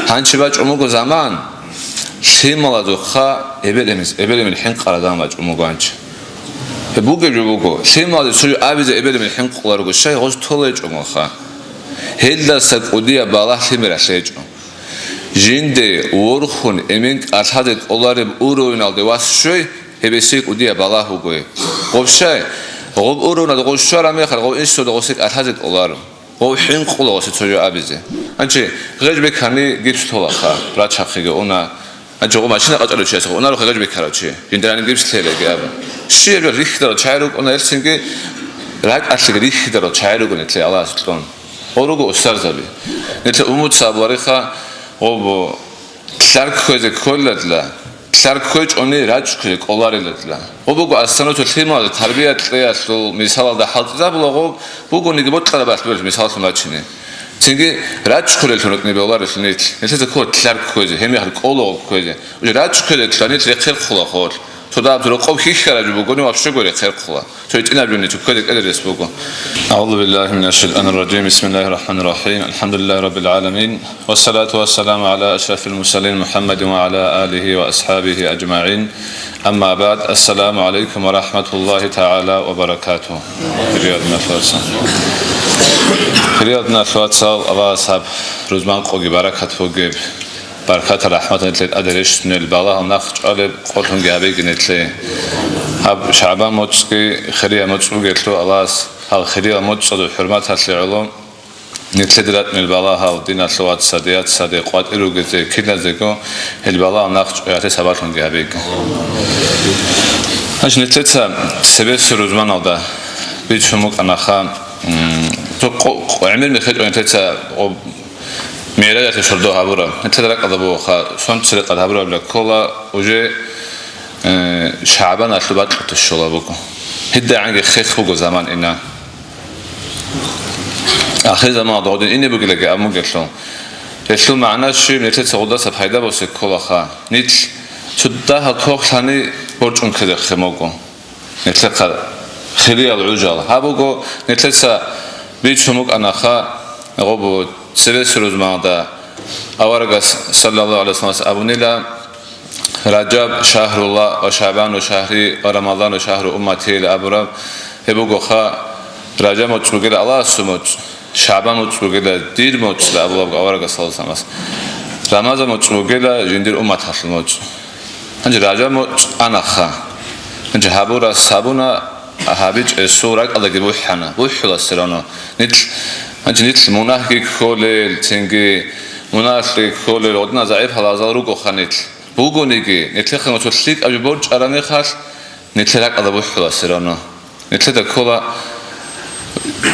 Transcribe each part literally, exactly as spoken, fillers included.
Гьанчи бачӀун буго заман, лъималазухъа эбел-эмен, эбел-эмен хӀинкъарал заман бачӀун буго гьанчи. Гьеб бугеб жо буго, лъималазе цо жо абизе эбел-эмен хӀинкъуларого, щай гъоз толечӀогоха. Гьелдаса кӀудияб балагь лъимералъ гьечӀо. Жинде ворхун эмен кӀалъазе кӀолареб уровеналде вас щвей, гьеб гьесие кӀудияб балагь буго гьеб. Гъоб щай, гъоб уровеналде гъов щвараб мехалъ, гъов инсуда гъосе кӀалъазе кӀоларо. Гъов хӀинкъула гъосе цо жо абизе. Гьанчи гъеж бекани гипс толаха, рачахъеги уна. Гьанчи гъов машина къачӀарав чиясухъ унарухъе гъеж бекарав чи, жиндирани гипс лъелаги абун. Щиб жо рихьидарал чагӀи рукӀуна, гьелцинги ракӀалъеги рихьидарал чагӀи рукӀуна нилъее Аллагьас кьун. Гъо руго устарзаби. Нилъер умуца абулариха, гъоб лъар кквезе кколелдала, лъар кквечӀони рачӀ кквезе кӀоларелдала. Гъо буго астаноца лъималазе тарбия кьеялъул мисалалда хӀалтӀизабула, гъо бугониги бокьараб алъ бералъ мисаллъун бачине. Цинги рачӀ кколеллъун рукӀине бегьуларелъул нилъ. Нилъеца ккола лъар кквезе, гьеб мехалъ кӀоло гъо кквезе. Уже рачӀ кквезе ккола нилъ рехъерхъула хъолъ. Цо дагьаб рокъов хьихьараб жо бугони вообще гурехъерхъула. Цо гьитӀинаб жо нилъ кквезе кӀеларес буго. أعوذ بالله من الشيطان الرجيم. بسم الله الرحمن الرحيم. الحمد لله رب العالمين. والصلاة والسلام على أشرف المرسلين محمد وعلى آله وأصحابه أجمعين. أما بعد. السلام عليكم ورحمة الله تعالى وبركاته. Хириял диналъул вацал. Хириял диналъул вацал, Аллагьас гьаб рузман къоги баракат бугеб. Баркатал рахӀматал нилъее тӀаде рещтӀунел, балагьал нахъчӀвалеб къолъунги гьабеги нилъее. Гьаб шагӀбан моцӀги хириял моцӀ бугелъул, Аллагьас гьал хириял моцӀазул хӀурматалъе гӀоло нилъеде ратӀунел балагьал диналъул вацаде, яцаде къватӀир ругезе, киназего гьел балагьал нахъчӀваялъе сабаблъунги гьабеги. Гьанже нилъеца цебесеб рузманалда бицун букӀанаха, м, цо къо-, къо-, гӀемер мехечӀо нилъеца гъоб МигӀражалъе сордо гьабураб, гьелъул ракӀалда бугоха, сонци рекъад гьабурабила ккола, уже, э, шагӀбаналъул бакьулъе щола буго. ГьедигӀанги хех буго заман ина. Ахир заманалда гъодин ине бугелаги абун бугелъул. Гьелъул магӀна щиб, нилъеца гъодаса пайда босе кколаха. Нилъ цо дагьал тохлъани борчӀун ккезехъе мого. Нилъехъа хириял гӀужал. Гьаб буго, нилъеца бицун букӀанаха, гъоб цебесеб рузманалда аварагас, саллаллагьу гӀалайгьи вассаллам, абунила: «Ражаб шагьруллагь ва ШагӀбану шагьри ва Рамазану шагьру уммати», — ил абураб. Гьеб бугоха, Ражаб моцӀ бугела Аллагьасул моцӀ, ШагӀбан моцӀ бугела дир моцӀ, абулаб аварагас, саллаллагьу гӀалайгьи вассаллам. Рамазан моцӀ бугела жиндир умматалъул моцӀ. Гьанже Ражаб моцӀ анаха. Гьанже гьабурас гьабуна, гьабичӀесул ракӀалдаги бухӀана, бухӀула все равно. Нилъ, гьанже нилъ мунагьги кколел, цинги мунагьалъе кколел, гъодина загӀипал азал ругоха нилъ. Бугониги, нилъехъе цо лъикӀаб жо борчӀараб мехалъ, нилъер ракӀалда бухӀула все равно. Нилъеда ккола,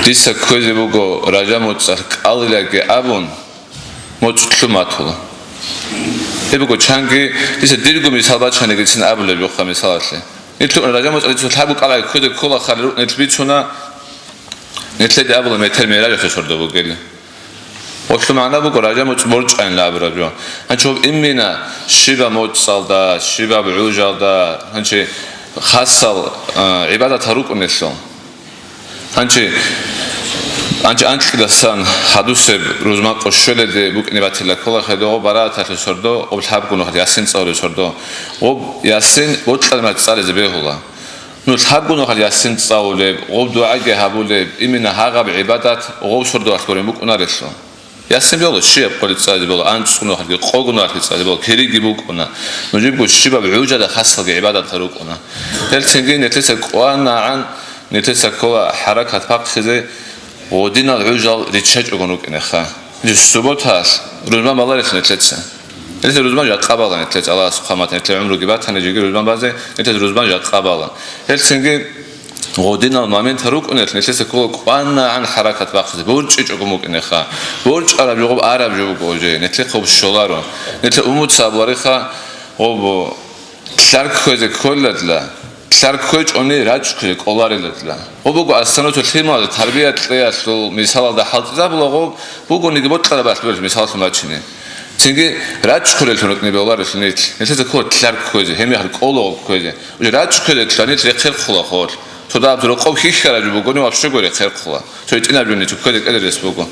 дица кквезе буго Ражаб моцӀалъ кӀалилаги абун, моцӀ лъун батула. Гьеб буго чанги, дица дирго мисал бачанигицин абулеб жохъа мисалалъе. Нилъ Ражаб моцӀалъ дица лъабго кӀалай кквезе кколахъали рукӀ нилъ бицуна, нилъеде абула метер мигӀражалъе сордо бугели. Гъолъул магӀна буго Ражаб моцӀ борчӀанила абураб жо. Гьанчо имина щибаб моцӀалда, щибаб гӀужалда, гьанчи хасал, а, гӀибадатал рукӀунелъул. Гьанчи, гьанчи анкьидасан хадусеб рузман къо щвеледе букӀине батила ккола хадув барааталъе сордо, гъоб лъабгун нухалъ Ясин цӀалулеб сордо. Гъоб Ясин бокьараб мехалъ цӀализе бегьула. Ну, лъабгун нухалъ Ясин цӀалулеб, гъоб дугӀаги гьабулеб, имина гьагъаб гӀибадат гъоб сордоялъ гурин букӀунарелъул. Ясин бегьула, щибаб къоялъ цӀализе бегьула, анцӀгун нухалъги, къогун нухалъги цӀализе бегьула, кириги букӀуна. Нужибго щибаб гӀужалда хасалги гӀибадатал рукӀуна. Гьелцинги нилъеца кӀванагӀан, нилъеца ккола хӀаракат бахъизе, гъодинал гӀужал риччачӀогун рукӀинеха. Субботалъ рузман баларелъул нилъеца. Нилъер рузман жакъа бала нилъеца, Аллагьас хъваматан, нилъер гӀумруги батани, жеги рузман базе, нилъер рузман жакъа бала. Гьелцинги гъодинал моментал рукӀунелъ нилъеца ккола кӀванагӀан хӀаракат бахъизе, борчӀичӀого букӀинеха. БорчӀараб жо гъоб араб жо буго уже, нилъехъ гъоб щоларо. Нилъер умуца абулариха, гъоб лъар кквезе кколелдала, лъар кквечӀони рачӀ кквезе кӀоларелдала. Гъоб буго астаноца лъималазе тарбия кьеялъул мисалалда хӀалтӀизабула, гъоб бугониги бокьараб алъ бералъ мисаллъун бачине. Цинги рачӀ кколеллъун рукӀине бегьуларелъул нилъ. Нилъеца ккола лъар кквезе, гьеб мехалъ къоло къо кквезе. Уже рачӀ кквезе ккола нилъ рехъерхъула хъолъ. Цо дагьаб рокъов хьихьараб жо бугони, вообще гури хъерхъула. Цо гьитӀинаб жони цо ккезе кӀеле рес буго.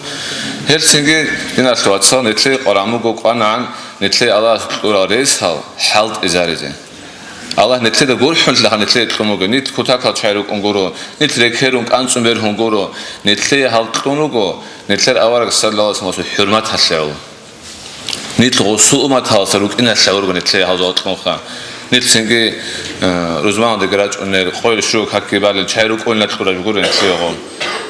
Гьелцинги, диналъул вацал, нилъее къваригӀун буго къванагӀан нилъее Аллагьас кьурал ресал хӀалтӀизаризе. Аллагь нилъеда гурхӀунлъи нилъее кьун буго, нилъ кутакал чагӀи рукӀун гуро, нилъ рекерун кӀанцӀун бергьун гуро, нилъее гьал кьун руго, нилъер авараг саллаллагьу гӀалайгьи вассалламасул хӀурматалъе гӀоло. Нилъ гъосул умматалъа рукӀиналъе гӀоло нилъее гьал жо кьунха. Нилъ цинги, э, рузманалдаги рачӀунел, къойил щуго какги балел чагӀи рукӀунел кьураб гуро нилъее гъоб.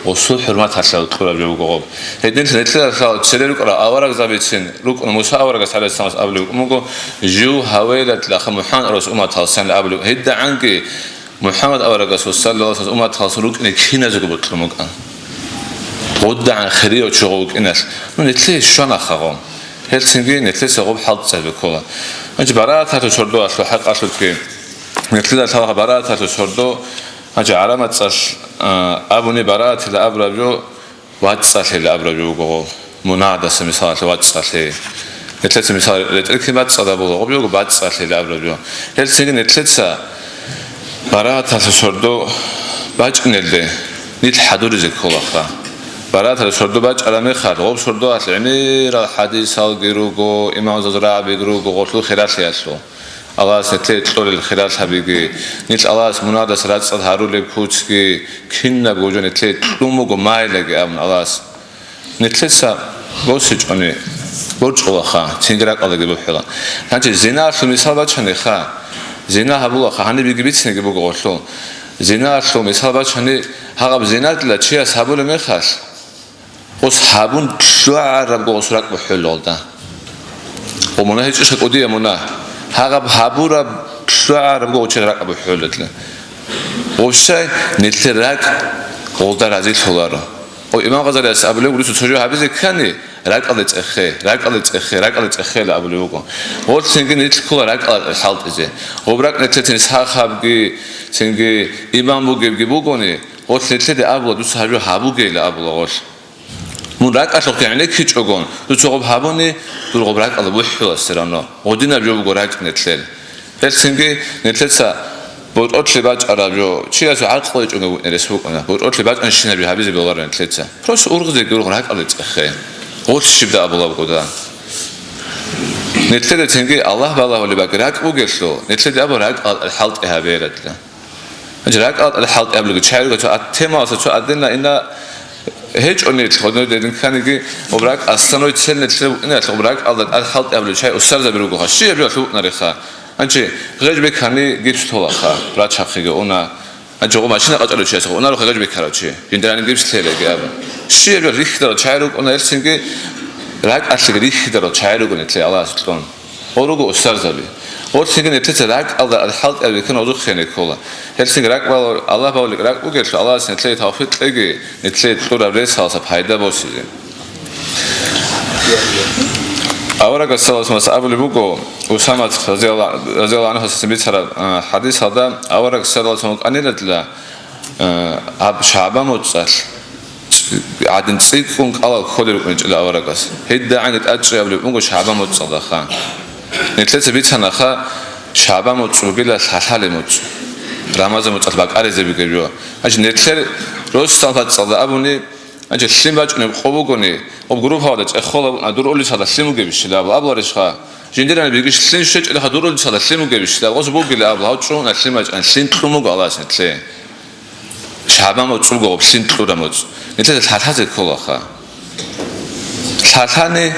Гъосул хӀурматалъе кьураб жо буго гъоб. Гьединлъи нилъеда цере рукӀарал аварагзабицин рукӀун Муса аварагас гӀалайгьиссаламас абулеб букӀун буго, жив гьавейилалъа МухӀаммад аварагасул умматалъ санила абулеб. ГьедигӀанги МухӀаммад аварагасул саллаллагьу гӀалайгьи вассалламасул умматалъ рукӀине киназего бокьун букӀана. ГъудагӀан хирияб чӀого вукӀиналъ, ну, нилъее щвана хагъо. Гьелцинги нилъеца гъоб хӀалтӀизаби ккола. Гьанже барааталъул сордоялъул хӀакъалъулъги, нилъеда лъалаха барааталъул сордо, гьанже гӀараб мацӀалъ, а, абуни бараатила абураб жо, вацӀцӀалъила абураб жо буго гъоб. Мунадаса мисалалъе вацӀцӀалъи. Нилъеца мисал ретӀел кин бацӀцӀадаб буго, гъоб жо буго бацӀцӀалъила абураб жо. Гьелцинги нилъеца барааталъул сордо бачӀунелде нилъ хӀадуризе кколаха. Барааталъул сордо бачӀараб мехалъ, гъоб сордоялъ гӀемерал хӀадисалги руго, имамзаз рагӀабиги руго гъолъул хиралъиялъул. Аллагьас нилъее кьолел хиралъабиги, нилъ Аллагьас мунадас рацӀцӀад гьарулеб куцги, кинабго жо нилъее кьун буго майилаги абун Аллагьас. Нилъеца босичӀони борчӀулаха, цинги ракӀалдаги бухӀула. Гьанже зиналъул мисал бачаниха, зина гьабулаха, гьаниб биги бицинеги буго гъолъул. Зиналъул мисал бачани, гьагъаб зинадила чияс гьабулеб мехалъ, гъос гьабун лъугӀарабго гъос ракӀ бухӀулелда. Гъо мунагь гьечӀищха кӀудияб мунагь? Гьагъаб гьабураб лъугӀарабго гъочи ракӀ бухӀулелда. Гъощай нилъер ракӀ гъолда разилъуларо. О, Имам Гъазалияс абулеб, гурица цо жо гьабизе ккани, ракӀалде цӀехе, ракӀалде цӀехе, ракӀалде цӀехела абулеб буго. Гъолъинги нилъ ккола ракӀалда хӀалтӀизе. Гъоб ракӀ нилъецин сахабги, цинги иман бугебги бугони, гъолъ нилъеде абула, дуца гьаб жо гьабугейила абула гъолъ. Мун ракӀалъухъе гӀенеккичӀогон, дуца гъоб гьабуни, дур гъоб ракӀалда бухӀула все равно. Гъодинаб жо буго ракӀ нилъел. Гьелцинги нилъеца бутӀрулъи бачӀараб жо, чиясул гӀакълу гьечӀого рес букӀуна, бутӀрулъи бачӀанщинаб жо гьабизе бегьуларо нилъеца. Просто ургъизеги ургъ ракӀалде цӀехе. Гъолъ щибда абулабгода. Нилъеда цинги Аллагь балагьулеб бакӀ ракӀ бугелъул, нилъеда абу ракӀал хӀалтӀи гьабеяратла. Гьанже ракӀал хӀалтӀи абулеб чагӀи руго, цо ат-, темаласа цо аденна ина гьечӀо нилъ, гьодинаб дедин кканиги, гъоб ракӀ, основной цель нилъер букӀиналъ, гъоб ракӀалда тӀад хӀалтӀи абулеб чагӀи устарзаби ругоха, щибаб жо лъугьунарехха. Гьанже гъеж бекани гипс толаха, врачахъеги уна. Гьанже гъо машина къачӀарав чиясухъ унарухъе гъеж бекарав чи, жиндирани гипс лъелаги абун. Щибаб жо рихьидарал чагӀи рукӀуна, гьелцинги ракӀалъеги рихьидарал чагӀи руго нилъер Аллагьас кьун. Гъо руго устарзаби. Гъолъинги нилъеца ракӀалда хӀалтӀи абулеб бекан гъозухъе ккола. Гьелъинги ракӀ бал-, Аллагь бавлик ракӀ бугелъул, Аллагьас нилъее тавфикъ кьеги, нилъее кьураб ресалдаса пайда босизе. Аварагас саллаллагьу гӀалайгьи ва саллам абулеб буго, Усамат разиялла-, разияллагьу гӀангьуясдасан бицараб, а, хӀадисалда, авараг саллаллагьу гӀалайгьи ва саллам вукӀанилатила, а, гьаб ШагӀбан моцӀалъ гӀадин цӀикӀкӀун кӀалал кколел рукӀунчӀила аварагас. ГьедигӀанги тӀадчӀей абулеб буго ШагӀбан моцӀалдаха. Нилъеца бицанаха, ШагӀбан моцӀ бугила лъалъалеб моцӀ. Рамазан моцӀалъ бакӀаризе бугеб жо. Гьанже нилъер росдал бацӀцӀалда абуни, гьанже лъим бачӀунеб къо бугони, гъоб группаялда цӀехола букӀана, дур улицалда лъим бугебищила абула, абуларищха? Жиндирани бигищ лъим щвечӀелаха, дур улицалда лъим бугебищила абула, гъос бугила абула, гьав чӀугьуна лъим бачӀана, лъим кьун буго Аллагьас нилъее. ШагӀбан моцӀ буго гъоб лъим кьураб моцӀ. Нилъеда лъалъазе кколаха. Лъалъани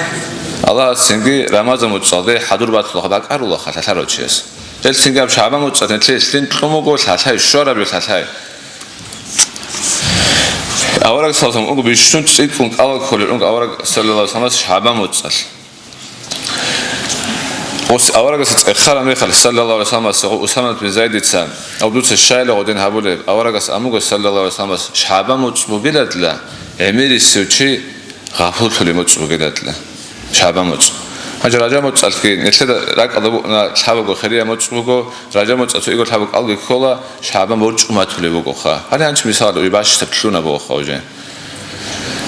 Аллагьас цинги Рамазан моцӀалде хӀадур батулаха, бакӀарулаха лъалъарав чияс. Гьелцинги гьаб ШагӀбан моцӀалъ нилъее лъим кьун буго лъалъай, щвараб жо лъалъай. Авараг саллаллагьу гӀалайгьи ва саллам уго бищун цӀикӀкӀун кӀалал кколел рукӀун авараг саллаллагьу гӀалайгьи ва салламас ШагӀбан моцӀалъ. Ус аварагасда цӀехараб мехалъ, саллаллагьу гӀалайгьи ва саллам, Усамат бин Зайдица, аб дуца щайила гъодин гьабулеб, аварагас абун буго, саллаллагьу гӀалайгьи ва саллам, ШагӀбан моцӀ бугилатла, гӀемерисев чи гъапуллъулеб моцӀ бугилатла. ШагӀбан моцӀ. Гьанже Ражаб моцӀалъги нилъеда ракӀалда букӀуна лъабабго хирияб моцӀ буго, Ражаб моцӀалъ цо игор лъабабго кӀалги ккола, ШагӀбан борчӀун батулеб бугоха. Гьале гьанчи мисал, уй бащдаб лъуна бугоха уже.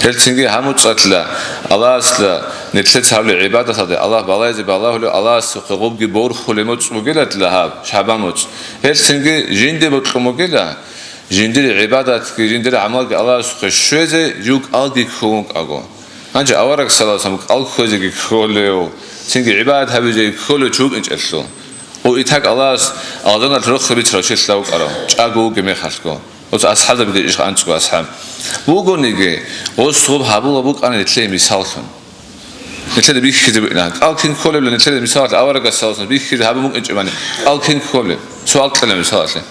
Гьелцинги гьаб моцӀалъ Аллагьасда нилъеца гьабулеб гӀибадаталде Аллагь балайзе балагьулев, Аллагьасухъе гъобги борхулеб моцӀ бугилатла гьаб, ШагӀбан моцӀ. Гьелцинги жинде бокьун бугила, Жиндир гӀибадатги, жиндир гӀамалги Аллагьасухъе щвезе жив кӀалги кколун вукӀаго. Гьанже авараг саллаллагьу гӀалайгьи ва саллам кӀал кквезеги кколев, цинги гӀибадат гьабизеги кколев чи вукӀинчӀелъул. Гъов итак Аллагьас алжаналъ рохел бицарав чилъа вукӀарав, чӀаго вугеб мехалъго. Оцо асхӀабзабиги иш анцӀго асхӀаб. Вугониги, гъос гъоб гьабула букӀана нилъее мисаллъун. Нилъеда бихьизе бугилан. КӀал кин кколеб нилъеда мисалалъе аварагас саласан бихьизе гьабун букӀинчӀебани, кӀал кин кколеб? Суал кьела мисалалъе.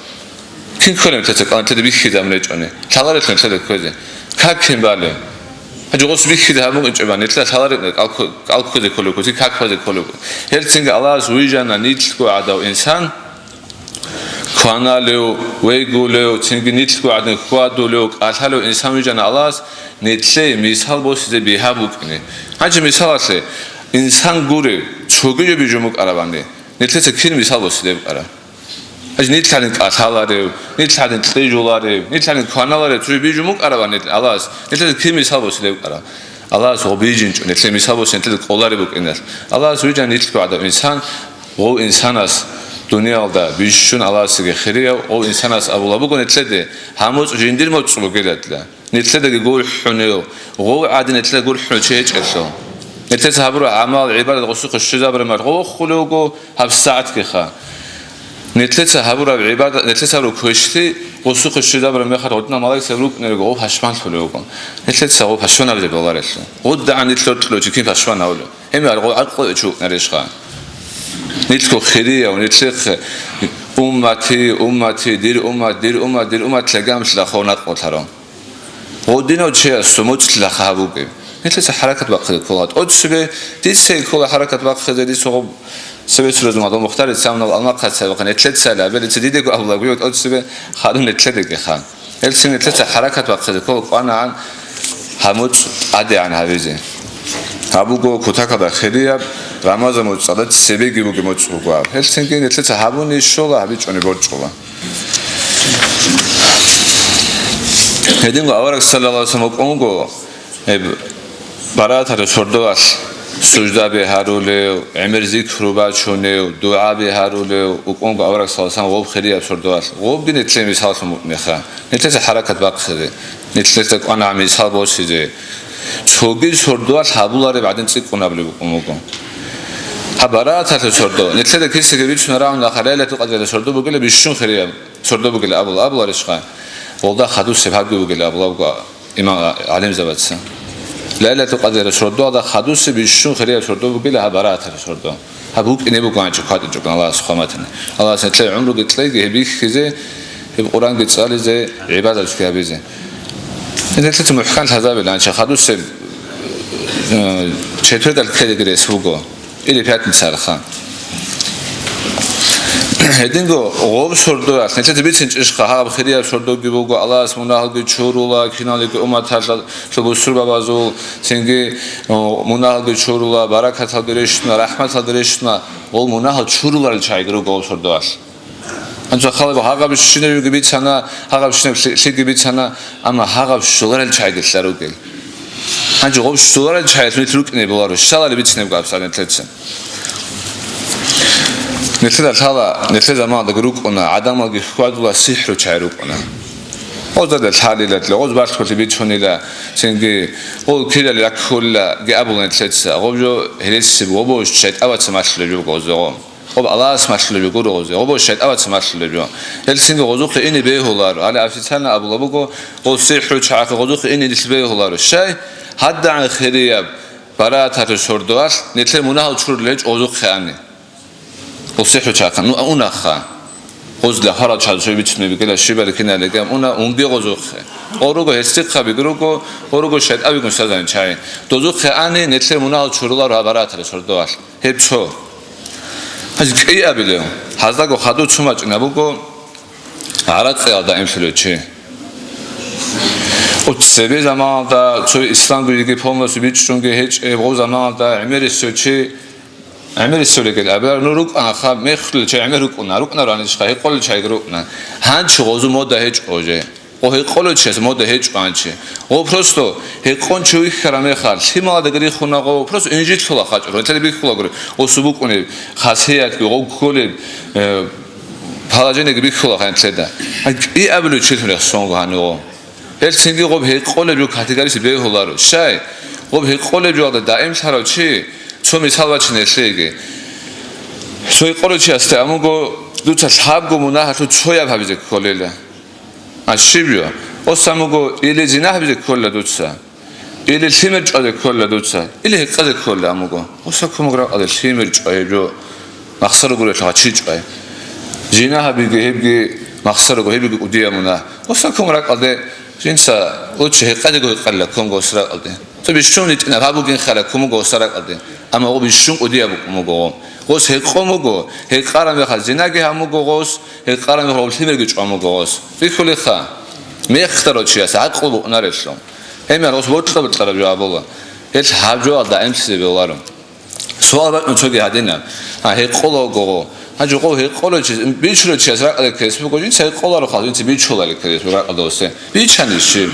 Кин кколеб нилъеца кӀал нилъеда бихьизе гьабун речӀони? Лъаларелъул нилъеда кквезе. Как кин балеб? Гьанже гъос бихьизе гьабун букӀинчӀебани, нилъеда лъалареб кӀал кку-, кӀал кквезе кколеб, куци как кквезе кколеб. Гьелцинги Аллагьас вижана нилъго гӀадав инсан, кваналев, вегулев, цинги нилъго гӀадин хьвадулев, кӀалъалев инсан вижана Аллагьас, нилъее мисал босизе бигьа букӀине. Гьанже мисалалъе, инсан гурев, цоги жо бижун букӀарабани, нилъеца кин мисал босилеб букӀара? Гьанже нилъ гьадин кӀалъаларев, нилъ гьадин кьижуларев, нилъ гьадин кваналарев цо жо бижун букӀарабани Аллагьас, нилъеца кин мисал босилеб букӀара? Аллагьас гъоб бижинчӀо, нилъее мисал босизе нилъеда кӀолареб букӀиналъ. Аллагьас вижана нилъго гӀадав инсан, гъов инсанас дуниялда бищун Аллагьасеги хирияв, гъов инсанас абула буго нилъеде, гьаб моцӀ жиндир моцӀ бугилатла. Нилъедаги гурхӀунев, гъов гӀадин нилъеда гурхӀунев чи гьечӀелъул. Нилъеца гьабураб гӀамал, гӀибадат гъосухъе щвезабураб мехалъ гъов вохулевго гьаб сагӀаткиха. Нилъеца гьабураб гӀибадат, нилъеца гьабураб квешлъи гъосухъе щвезабураб мехалъ гъодинал малаикзаби рукӀунарего гъов пашманлъулев вуго. Нилъеца гъов пашманабизе баларелъул. ГъодагӀан нилъ рокьулев чи кин пашман гьавулев? Гьеб гьаргъов гӀакълуе чи вукӀунарищха? Нилъго хирияв, нилъехъе уммати, уммати, дир уммат, дир уммат, дир уммат лъагамлъила хов накълулъарав. Гъодинав чиясул моцӀлъила хаб бугеб? Нилъеца хӀаракат бахъизе ккола. ТӀоцебе дица ккола хӀаракат бахъизе, дица гъоб цебе суразумал Мухтарица, гьанав Алмахъаца вахъин, нилъецали абе, дица дидего абулаго, тӀоцебе хадуб нилъедеги ха. Гьелцин нилъеца хӀаракат бахъизе ккола кӀванагӀан гьаб моцӀ гӀадигӀан гьабизе. Гьаб буго кутакалда хирияб, Рамазан моцӀалда цебеги бугеб моцӀ буго гьаб. Гьелцинги нилъеца гьабуни щола, гьабичӀони борчӀула. Гьединго авараг саллаллагьу гӀалайгьи ва саллам вукӀунго, гьеб барааталъул сордоялъ суждаби гьарулев, гӀемер зикру бачунев, дугӀаби гьарулев вукӀунго авараг саллаллагьу гӀалайгьи ва саллам гъоб хирияб сордоялъ. Гъобги нилъее мисаллъун букӀунеха. Нилъеца хӀаракат бахъизе, нилъеца кӀванагӀан мисал босизе. Цоги сордоялъ гьабулареб гӀадин цӀикӀкӀун абулеб букӀун буго. Гьаб барааталъул сордо. Нилъеда кисаги бицунарагӀун, нахъа Лайлатул Къадралъул сордо бугила бищун хирияб сордо бугила абула, абуларищха? Гъолда хадусеб гьабги бугила абула буго имам гӀалимзабаца. Лайлатул Къадралъул сордоялда хадусеб бищун хирияб сордо бугила гьаб барааталъул сордо. Гьаб букӀине буго гьанчи кватӀичӀого Аллагьас хъван батани. Аллагьас нилъее гӀумруги кьеги гьеб бихьизе, гьеб Къуръанги цӀализе, гӀибадатги гьабизе. Нилъеца мухӀкан лъазабила гьанчи хадусеб, э, четвергал ккелеги рес буго. Или пятница арха. Гьединго гъоб сордоялъ нилъеца бицинчӀищха, гьаб хирияб сордоги буго, Аллагьас мунагьалги чурула, киналниги умматалъул бусурбабазул, цинги, о, мунагьалги чурула, баракаталги рещтӀуна, рахӀматалги рещтӀуна, гъол мунагьал чуруларел чагӀиги руго гъоб сордоялъ. АнцӀа халаб гьагъаб щинабиги бицана, гьагъаб щинаб лъи-, лъиги бицана, амма гьагъаб щоларел чагӀиги лъа ругел. Гьанже гъоб щоларел чагӀи нилъ рукӀине боларо, щалали бицинебго абсален лъеца. Нилъеда лъала, нилъер заманалдаги рукӀуна, гӀадамалги хьвадула сихӀру чагӀи рукӀуна. Гъозда лъалила, гъоз балъголъи бицунила, цинги гъол кирали раккулила, ги абула нилъеца, гъоб жо гьересиб, гъобо шайтӀабаца малъулеб жо гъозда гъо. Гъоб Аллагьас малъулеб жо гуро гъозе, гъобо шайтӀабаца малъулеб жо. Гьелцинги гъозухъе ине бегьуларо, гьале официально абула буго, гъол сихӀру чагӀахъе гъозухъе ине нилъ бегьуларо. Щай? ГьадагӀан хирияб барааталъул сордоялъ нилъер мунагьал чурулел гьечӀо гъозухъе ани. Гъол сихӀру чагӀахъе, ну, унаха. Гъозла гьарал чагӀаз жо бицунеб бугила, щибали киналигам уна, унги гъозухъе. Гъо руго гьесихъабиги руго, гъо руго шайтӀабигун сазани чагӀи. Дозухъе ани, нилъер мунагьал чуруларо гьаб барааталъул сордоялъ. Гьеб цо. Гьанже кӀиабилев, гьаздаго хадур цо мачӀина буго гӀаракъиялда имлъулев чи. О, цебе заманалда цо исламгу йиги полностью бичӀчӀунги гьечӀеб, гъо заманалда гӀемерисев чи, гӀемерисев рекӀел абилар, ну, рукӀана, ха, мехлъулев чи гӀемер рукӀуна, рукӀунаро анищха, гьекъолев чагӀиги рукӀуна. Гьанчи гъозу мода гьечӀо же. О, гьекъолев чияс мода гьечӀо гьанчи. О, просто гьекъон чи вихьара мехалъ, лъималадаги рихуна гъо, просто инжитлъула хачӀур, гьелъали бихьулагури, о, субукӀунеб, хасиятги, гъо кколеб, э, Гьала жинеги бихьула гьантлъеда. КӀиабилев чилъун рехсонго гьаниго. Гьелцинги гъоб гьекъолеб жо категориясе бегьуларо. Щай? Гъоб гьекъолеб жоялда даимлъарав чи, цо мисал бачине лъеги. Цо гьекъолев чиясде амуго дуца лъабго мунагьалъул цояб гьабизе кколела. А щиб жо? Оса муго или зина гьабизе кколела дуца. Или лъимер чӀвазе кколила дуца, или гьекъезе кколила амуго. Гъоса кумуг ракъалде лъимер чӀвай жо, махсаро гурелъул гьачи чӀвай. Зина гьабиги гьебги махсаро гьебги кӀудияб мунагь. Гъоса кумуг ракъалде жинца луччи гьекъезего гьекъалила кумуг гъос ракъалде. Цо бищун ритӀинаб гьабугин хала кумуг гъоса ракъалде. Амма гъо бищун кӀудияб кумуго гъо. Гъос гьекъон вуго, гьекъараб мехалъ зинаги гьамуго гъос, гьекъараб мехалъ гъоб лъимерги чӀвамуго гъос. Рихьулеха. Мехтарав чияс гӀакълу букӀунарелъул. Гьебмехалъ гъос бокьа-бокьараб жо абула. Гьелъ гьаб жоялда гӀемлъизе бегьуларо. Суал бачӀун цоги гьадинаб. А, гьекъолого гъо. Гьанже гъов гьекъолев чи, бичурав чияс ракӀалде ккелес буго, жинца гьекъоларо хал, жинца бичуларел ккелес буго ракӀалде гъосе. Бичани щиб?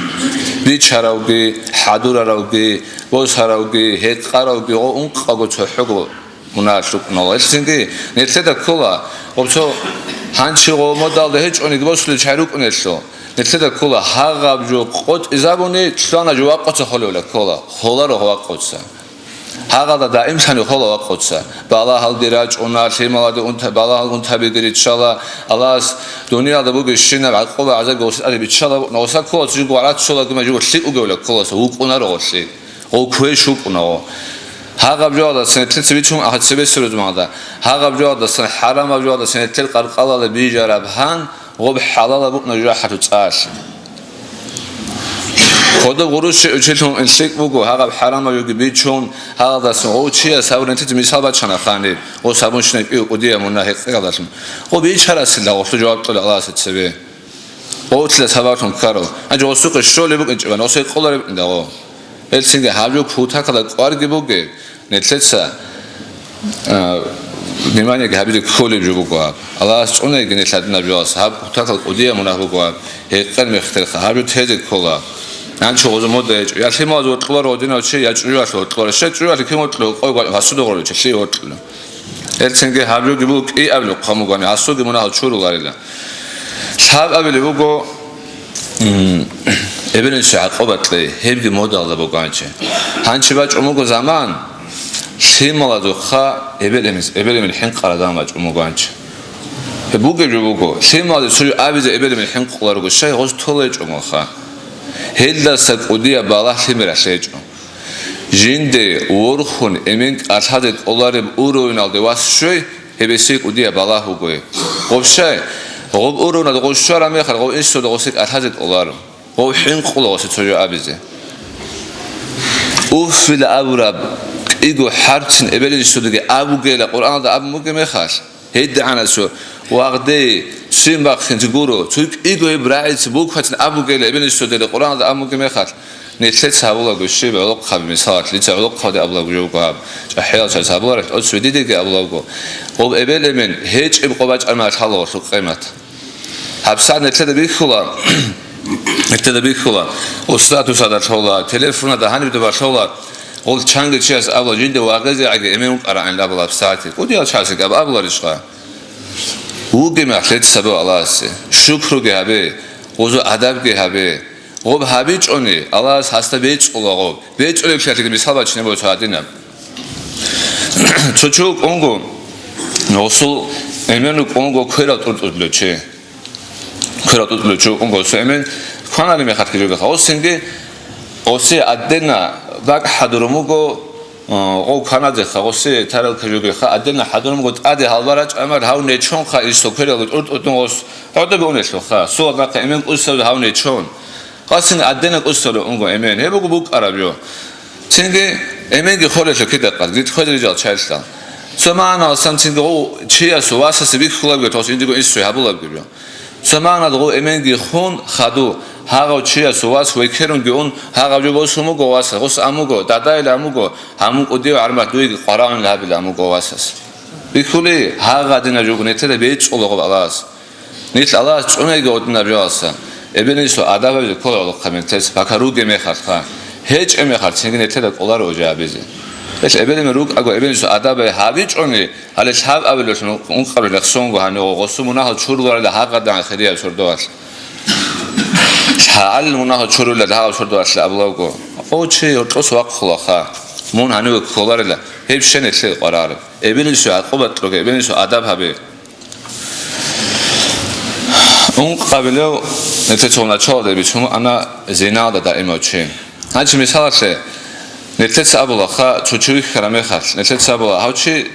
Бичаравги, хӀадураравги, босаравги, гьекъаравги гъо ункъаго цохӀого мунагьалъ рукӀуналда. Гьелъинги нилъеда ккола, гъоб цо гьанчи гъо модалда гьечӀониги босулел чагӀи рукӀунелъул. Нилъеда ккола гьагъаб жо къотӀизабуни, лъана жо вакъуца холевла ккола, холаро вакъуца. Гьагъалда даимлъани хола вакъуца. Балагьалги рачӀуна, лъималаде унта-, балагьал унтабиги риччала, Аллагьас дуниялда бугебщинаб гӀакъуба-гӀазабги гъосие тӀаде биччала, гъоса ккола цо жинго вараццолаги ма жинго лъикӀ угевла кколаса, вукӀунаро гъо лъикӀ. Гъо квеш вукӀуна гъо. Гьагъаб жоялдасан нилъеца бичун ахӀи цебесеб рузмалда. Гьагъаб жоялдасан, хӀарамаб жоялдасан нилъер къаркъалалда бижараб гьан, гъоб хӀалалаб букӀна жужахӀалъул цӀалъ. Кодоб гъурущи училъун ин лъикӀ буго, гьагъаб хӀарамаб жоги бичун, гьагъалдасан гъов чияс гьабураб нилъеца мисал бачана ханиб, гъос гьабунщинаб кӀиго кӀудияб мунагь гьекъеялдалъун. Гъо бичарасила гъолъул жаваб кьола Аллагьасда цебе. Гъовлъила сабаблъун ккарав. Гьанже гъосухъе щолеб букӀинчӀебан, гъос гьекъолареб букӀинда гъо. Гьелцинги гьаб жо кутакалда кӀварги бугеб, нилъеца, а, вниманиеги гьабизе кколеб жо буго гьаб. Аллагьас цӀунейги нилъ гьадинаб жоялдаса, гьаб кутакал кӀудияб мунагь буго гьаб. Гьекъер мехтелха, гьаб жо тезе ккола. Гьанчо гъозу мода гьечӀо. Я лъималаз вокьуларо гьодинав чи, я чӀужуялъ вокьуларо. Щай чӀужуялъ кин вокьулев, къой гьасуда гъорича лъи вокьулев. Гьелцинги гьаб жоги буго кӀиабилеб хъван бугони, гьасулги мунагьал чуруларила. Лъабабилеб буго, м, эбел-инсуе гӀакъуба кьей, гьебги модалда буго гьанчи. Гьанчи бачӀун буго заман, лъималазухъа эбел-инс, эбел-инсул хӀинкъарал заман бачӀун буго гьанчи. Гьеб бугеб жо буго, лъималазе цо жо абизе эбел-инсул хӀинкъуларого, щай гъос толечӀогоха. Гьелдаса кӀудияб балагь лъимералъ гьечӀо. Жинде ворхун эмен кӀалъазе кӀолареб уровеналде вас щвей, гьеб гьесие кӀудияб балагь бугои. Гъоб щай? Гъоб уровеналде гъов щвараб мехалъ, гъов инсуда гъосе кӀалъазе кӀоларо. Гъов хӀинкъула гъосе цо жо абизе. Уффила абураб кӀиго хӀарпцин эбел-инсудаги абугейила Къуръаналда абун бугеб мехалъ, ГьедигӀанасул вагъде ццин бахъинчи гуро, цо кӀиго гьеб рагӀица букватин абугейила эбел-инсудали Къуръаналда абун бугеб мехалъ, нилъеца гьабулаго щиб гӀолохъаби, мисалалъ, дица гӀолохъабаде абулаго жо буго гьаб, чӀахӀиял чагӀаз гьабуларелъ, цо цо дидеги абулаго, гъоб эбел-эмен гьечӀеб къо бачӀараб мехалъ гъолъул къимат. ГьабсагӀат нилъеда бихьула, нилъеда бихьула, устатусада лъола, телефонада гьаниб доба лъола, гъол чанги чияс абула, жинда вагъизе гӀаги эмен вукӀарагӀин абула гьабсагӀатги. КӀудиял чагӀазеги аб-, абуларищха? Вугеб мехалъ лъеца сабаб Аллагьасе, шукруги гьабе, гъозу адабги гьабе. Гъоб гьабичӀони, Аллагьас гьасда бецӀула гъоб. БецӀулеб лъалъиги мисал бачине буго цо гьадинаб. Цо чи вукӀунго, гъосул эмен вукӀунго кверал тӀуртӀулев чи. Кверал тӀуртӀулев чи вукӀунго гъосул эмен, кваналеб мехалъги жо бихха. Гъосинги, гъосе аддена бакӀ хӀадурун буго, Гъов кваназеха, гъосе тарелка жугеха, аддена хӀадурмго тӀаде гьалбарачӀамал гьав нечонха, исо квералго тӀуртӀутун гъос гӀодобе унелъулха, сугьаб бахъа эмен кӀусавда гьав нечон. Гъасин аддена кӀусавда унго эмен. Гьеб буго букӀараб жо. Цинги эменги холелъул кидахъал, гид хвезел жал чайлъал. Цо магӀналасан цинги гъов чиясул васасе бихьулабги, тос индиго инсуе гьабулабги жо. Заманал гъов эменги хун хаду, гьагъав чиясул вас векерунги ун, гьагъав жо босун буго васа, гъос амуго, дадайил амуго, гьамун кӀудияв гӀармат дуеги къварагӀун гьабил амуго васас. Бихьули, гьагъадина жугу нетеда бецӀулагъуб Аллагьас. Нилъ Аллагьас цӀунайги гъодинаб жоялса, эбел-инсул адабазе ккола гӀолохъа мертес, бакаруге мехалъха, гьечӀеб мехалъ цинги нетеда кӀоларо уже абизе. Гьелъ эбел-эмен рукӀаго, эбел-инсул адаб гьабичӀони, гьале лъаб абулелъун ункъабилеб рехсонго гьанив гъосул мунагьал чуруларила гьагъадан хирияб сордоялъ. ЛъагӀалил мунагьал чуруларила гьагъаб сордоялъ абулаго, о, чи гьоркьос вахъулаха, мун гьаниве кколарила, гьеб щай нилъее къваригӀараб? Эбел-инсуе гӀакъуба кьоге, эбел-инсул адаб гьабе. Ункъабилев нилъеца началалда бицун ана зиналда даимав чи. Гьанчи мисалалъе, нилъеца абулаха, цо чи вихьараб мехалъ, нилъеца абула, гьав чи,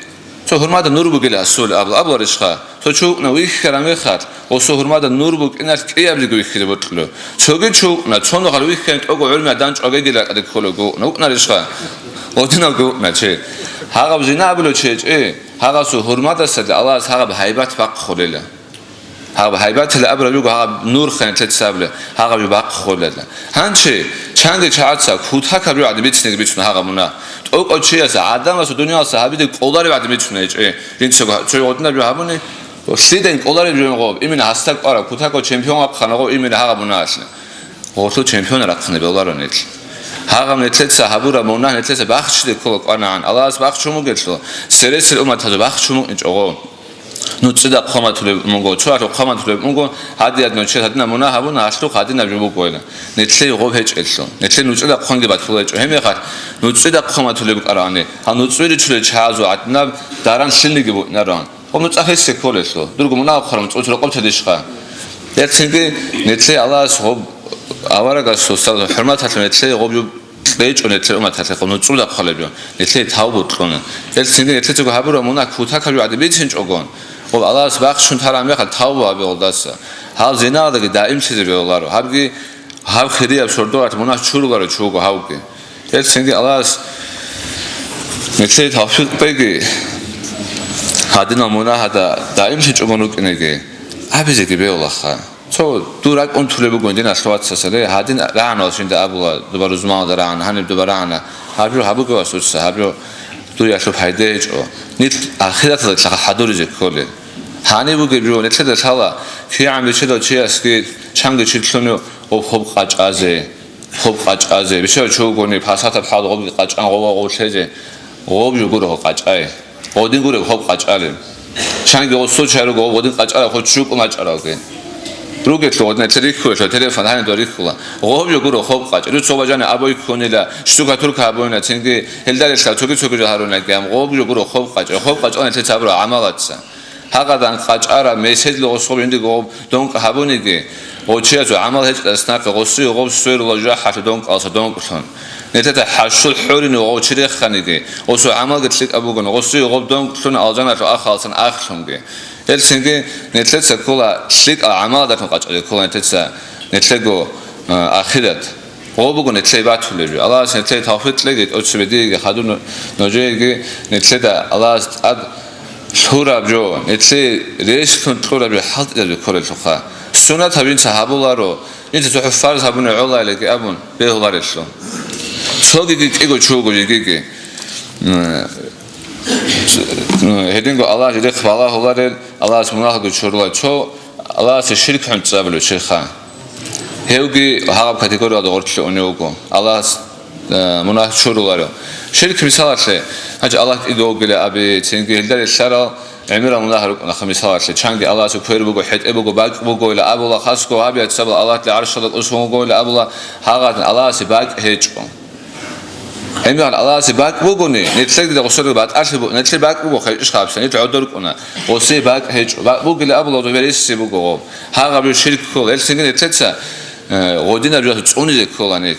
цо гьурмада нур бугила асул абула, абуларищха? Цо чи вукӀна вихьараб мехалъ, гъосул гьурмада нур букӀиналъ кӀиабилиги вихьизе бокьулев. Цоги чи вукӀна, цо нухалъ вихьараб тӀого гӀурмиял данчӀвагегила кӀаде кколаго вукӀна. ВукӀнарищха? Гъодинавги вукӀна чи. Гьагъаб зина абулев чи гьечӀи, гьагъасул гьурмадасаги Аллагьас гьагъаб гьайбат бахъулила. Гьаб гьайбатила абураб буго гьаб нур ханлъи цабла, гьагъаб жо бахъулела. Гьанчи, чанги чагӀаца кутакаб жо гӀадин бицинеги бицун гьагъаб мунагь. ТӀокӀав чияс, гӀадамас ва дуниялас гьабизе кӀолареб гӀадин бицун гьечӀо. Жинцаго цо гъодинаб жо гьабуни, лъидан кӀолареб жо гъоб, имина гьасда кӀвараб, кутакаб чемпион вахъана гъоб, имина гьагъаб мунагьалъ. Гъорлъу чемпион рахъине бегьуларо нилъ. Гьагъаб нилъеца гьабураб мунагь нилъеца бахчизе ккола кӀванагӀан. Аллагьас бахчун бугелъул, цересел умматазул бахчун букӀинчӀого. НуцӀида хъван батулеб мунго, цо гьалъул хъван батулеб мунго, гьадияб нучер гьадинаб мунагь гьабуна, гьалъухъ гьадинаб жо бугойилан. Нилъее гъоб гьечӀелъул. Нилъее нуцӀида хъванги батула гьечӀо. Гьебмехалъ нуцӀида хъван батулеб букӀароани, гьал нуцӀи ричулел чагӀазул гьадинаб даран лъилниги букӀинароан. Гъоб нуцӀа гьесие кколелъул. Дурго мунагь хъвараб нуцӀа рокъоб тедищха? Гьелцинги нилъее Аллагьас гъоб аварагасул сал-, хӀурматалъун нилъее гъоб жо кьечӀо нилъер умматалъе, нуцӀуда хъвалеб жо, нилъее тавбу кьуна. Гьелцинги нилъецаго гьабураб мунагь кутакаб жо гӀадин бицинчӀогон, гъоб Аллагьас бахчун тараб мехалъ тавбу гьабе гъолдаса. Гьал зинадаги даимлъизе бегьуларо. Гьабги, гьаб хирияб сордоялъ мунагь чуруларо чи вуго гьавги. Гьелцинги Аллагьас нилъее тавфикъ кьеги, гьадинал мунагьада даимлъичӀогон рукӀинеги, абизеги бегьулаха. Цо дур ракӀ унтулеб буго диналъул вацасале, гьадин рагӀанал жинда абула, дуба рузманалда рагӀана, гьаниб дуба рагӀана, гьаб жо гьабуге, ва суца, гьаб жо дуялъул пайда гьечӀо. Нилъ ахираталда хӀадуризе кколел. Гьаниб бугеб жо, нилъеда лъала, кигӀан бечедав чиясги чанги чи лъуни гъоб хоб къачӀазе, хоб къачӀазе. Бечедав чи вугони, пасатаб хӀал гъобги къачӀан гъова гъов лъезе, гъоб жо гуро къачӀай. Гъодин гуреб хоб къачӀалеб. Чанги гъосул чай руго, гъодин къачӀараб хоб чукӀун бачӀарабги. Ругелъул гъодин рихьулелъул телефон гьанидал рихьула. Гъоб жо гуро хоб къачӀ. Дуца гъоб бажани абой ккунила, штукатурка гьабуна, цинги гьелда релълъа цоги-цоги жо гьаруна кигӀан. Гъоб жо гуро хоб къачӀ. Хоб къачӀан нилъеца гьабураб гӀамалаца. Гьагъадан къачӀараб меседли гъосул гъоб жиндиго гъоб донкӀ гьабуниги, гъов чиясул гӀамал гьечӀелдаса нахъе гъосие гъоб сверула жужахӀалъув донкӀалса донкӀлъун. Нилъеда хӀалъул хӀурин гъов чи реханиги, гъосул гӀамалги лъикӀаб бугони, гъосие гъоб донкӀлъун алжаналъул ахалсан ахлъунги. Гьелцинги нилъеца ккола лъикӀал гӀамаладалъун къачӀалде ккола нилъеца нилъего, а, ахират. Гъо буго нилъее батулеб жо. Аллагьас нилъее тавфикъ кьеги, тӀоцебе диеги, хадур нужееги, нилъеда Аллагьас тӀад лъураб жо, нилъее релълъун кьураб жо хӀалтӀизабизе кколелъулха. Сунат гьаб жинца гьабуларо, жинца цохӀо фарз гьабуни гӀолаилаги абун бегьуларелъул. Цогиги кӀиго чи вуго жегиги. М, ц-, м, гьединго Аллагь жидехъ балагьуларел, Аллагьас мунагьалги чурула. Цо Аллагьасе ширк гӀунтӀизабулев чиха. Гьевги гьагъаб категориялда гъорлъе унев вуго. Аллагьас, э, мунагь чуруларев. Ширк мисалалъе, гьанчи Аллагь кӀиго вугила аби, цинги гьелда релълъарал гӀемерал мунагь рукӀунаха мисалалъе. Чанги Аллагьасе квер буго, хӀетӀе буго, бакӀ бугойила абула, хасго гьабият сабал Аллагьли гӀаршалда кӀусун вугойила абула, гьагъадин Аллагьасе бакӀ гьечӀо. Гьебмехалъ Аллагьасе бакӀ бугони, нилъер дида гъосие батӀалъи бу-, нилъер бакӀ буго, хай иш хабса, нилъ гӀодор кӀуна. Гъосие бакӀ гьечӀо. БакӀ бугила абула, гьев бересси буго гъоб. Гьагъаб жо ширк ккола. Гьелцинги нилъеца, э, гъодинаб жо цӀунизе ккола нилъ.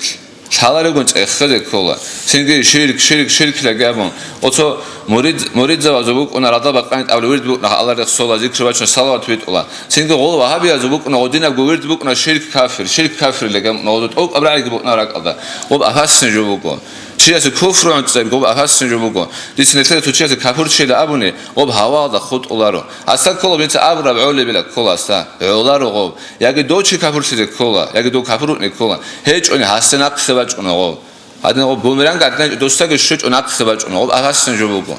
Лъаларевгун цӀехезе ккола. Цинги ширк, ширк, ширкилаги абун. Оцо мурид, муридзавазул букӀуна, ралда бакъани тӀабла вирд букӀуна, Аллагь рехсола, зикр бачуна, салават битӀула. Цинги гъол вагьабиязул букӀуна, гъодинабго вирд букӀуна, ширк кафир, ширк кафирлъи гьабуна, гъодо тӀокӀаб рагӀиги букӀуна ракӀалда. Гъоб апасни жо буго. Чиясе куфру гӀунтӀизаби, гъоб апасни жо буго. Дица нилъеда цо чиясе капурчила абуни, гъоб гьавалда хутӀуларо. Гьасда ккола, дица абураб гӀолебила ккола гьасда. ГӀоларо гъоб. Яги дов чи капурлъизе ккола, яги дов капур вукӀине ккола. ГьечӀони гьасда нахъе бачӀуна гъоб. Гьадин гъоб бумеранг гӀадин досдаги щвечӀо нахъе бачӀуна, гъоб апасни жо буго.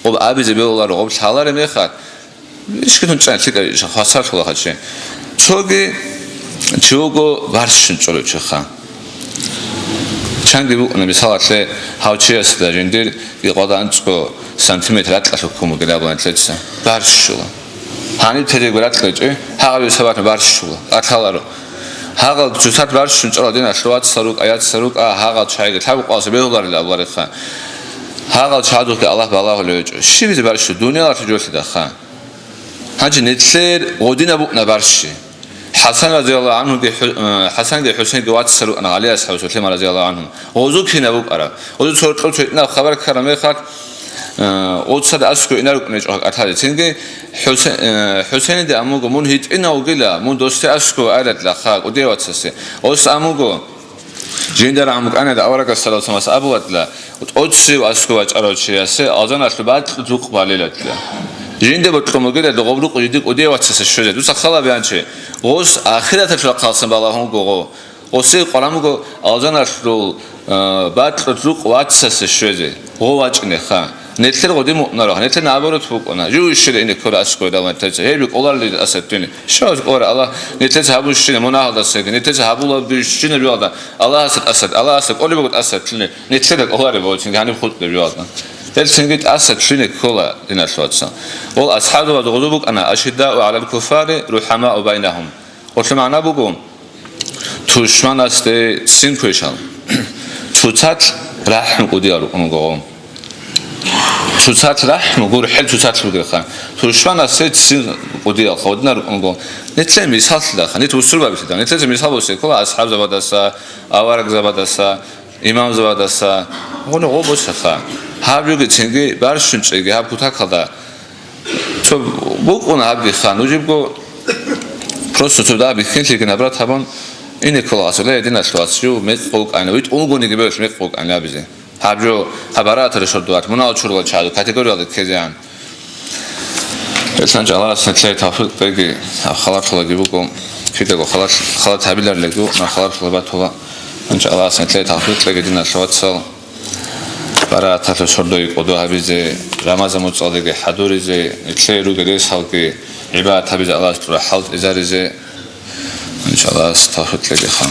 Гъоб абизе бегьуларо, гъоб лъалареб мехалъ. Ишкидун цӀан лъикӀаб хвасарлъула хъачи. Цоги чи вуго барщин чӀолев чиха. Чанги букӀуна, мисалалъе, гьав чиясда жиндир гьикъвада анцӀго сантиметр ракьалъ хьукму гелабун антлъеца. Барщула. Гьаниб терего ракьичӀи, гьагъаб сабаблъун барщула, кӀалъаларо. Гьагъал цоцалъ барщун чӀала диналъул вацал рукӀа, яцал рукӀа, гьагъал чагӀиги лъабкъоялъе бегьуларила абулареха. Гьагъал чагӀазухъе Аллагь балагьулев гьечӀо. Щибизе барщу? Дуниялалъул жолъидаха. Гьанже нилъер гъодинаб букӀуна барщи. ХӀасан разияллагьу гӀанхуги хӀу-, э, ХӀасанги ХӀусейнги вацал рукӀана, ГӀали асхӀаб Сулейман разияллагьу гӀанху. Гъозу кинаб букӀараб? Гъозу цо рокьул цо гьитӀинаб хабар ккараб мехалъ, э, оцад аскӀов инарукӀун гьечӀо гьакъатазе. Цинги ХӀусе-, э, ХӀусейниде амуго, мун гьитӀинав вугила, мун досде аскӀов айратӀила ха, кӀудияв вацасе. Гъос амуго, жинда рагӀун букӀанила аварагас саллаллагьу гӀалайгьи ва саллам абуладла, тӀоцев аскӀов вачӀарав чиясе алжаналъул бакьулъ рукъ балиладла. Жинда бокьун бугила гъоб рукъ жиди кӀудияв вацасе щвезе. Дуца халаб янчи, гъос ахираталъул рахъалсан балагьун буго. Гъосие къваран буго алжаналъул, э, бакьулъ рукъ вацасе щвезе. Гъов вачӀинеха. Нилъер гъодин муъминарха, нилъер наоборот букӀуна. Жив ишшира ине ккола аскӀове даван тайца. Гьеб кӀоларли асад дуне. Щав кӀоларе Аллагь, нилъеца гьабун щина мунагьалдасаги, нилъеца гьабула бищина жугьалда. Аллагьасад асад, Аллагьасад кӀолеб буго тӀасад лъуне. Нилъеда кӀоларе бо, цинги гьаниб хутӀбе жугьалда. Гьел цинги тӀасад лъуне ккола, диналъул вацал. Гъол асхӀабзабазда гъозу букӀана: «Ашиддау гӀалал куффари, рухӀамау байнагьум». Гъолъул магӀна буго, тушманасде ццин квешал. Цоцалъ рахӀму кӀудиял рукӀун буго. Цоцалъ рахӀму, гурхӀел цоцалъ бугеха. Тушманасде ццин кӀудиял гъодинал рукӀун буго. Нилъее мисаллъидаха, нилъ бусурбабилъида. Нилъеца мисал босеккола асхӀабзабадаса, аварагзабадаса, имамзабадаса. Гъони гъо босеха. Гьаб жуги цинги барщун чӀеги гьаб кутакалда. Цо букӀуна гьабги ха, нужебго просто цо дагьаб бихьинлъиги набрат гьабун, ине ккола гъасуле, диналъул вацал, жив мекъ вукӀана, витӀ угониги бегьулъ мекъ вукӀана абизе. Гьаб жо, гьаб барааталъе щордуват, мунагьал чурулал чагӀазул категориялда ккезе ан. Гьелъанчи Аллагьас нилъее тавфикъ кьеги, гьаб халаталаги буго, кидаго халат, халат гьабиларилеги, на халатала батула. Гьанчи Аллагьас нилъее тавфикъ кьеги, диналъул вацал. Барааталъе сордоги кӀодо гьабизе, рамазан муцӀалдеги хӀадуризе, нилъее ругел ресалги гӀибадат гьабизе Аллагьас тӀура хӀалтӀизаризе, иншаллагь, тавфикъ кьегиха.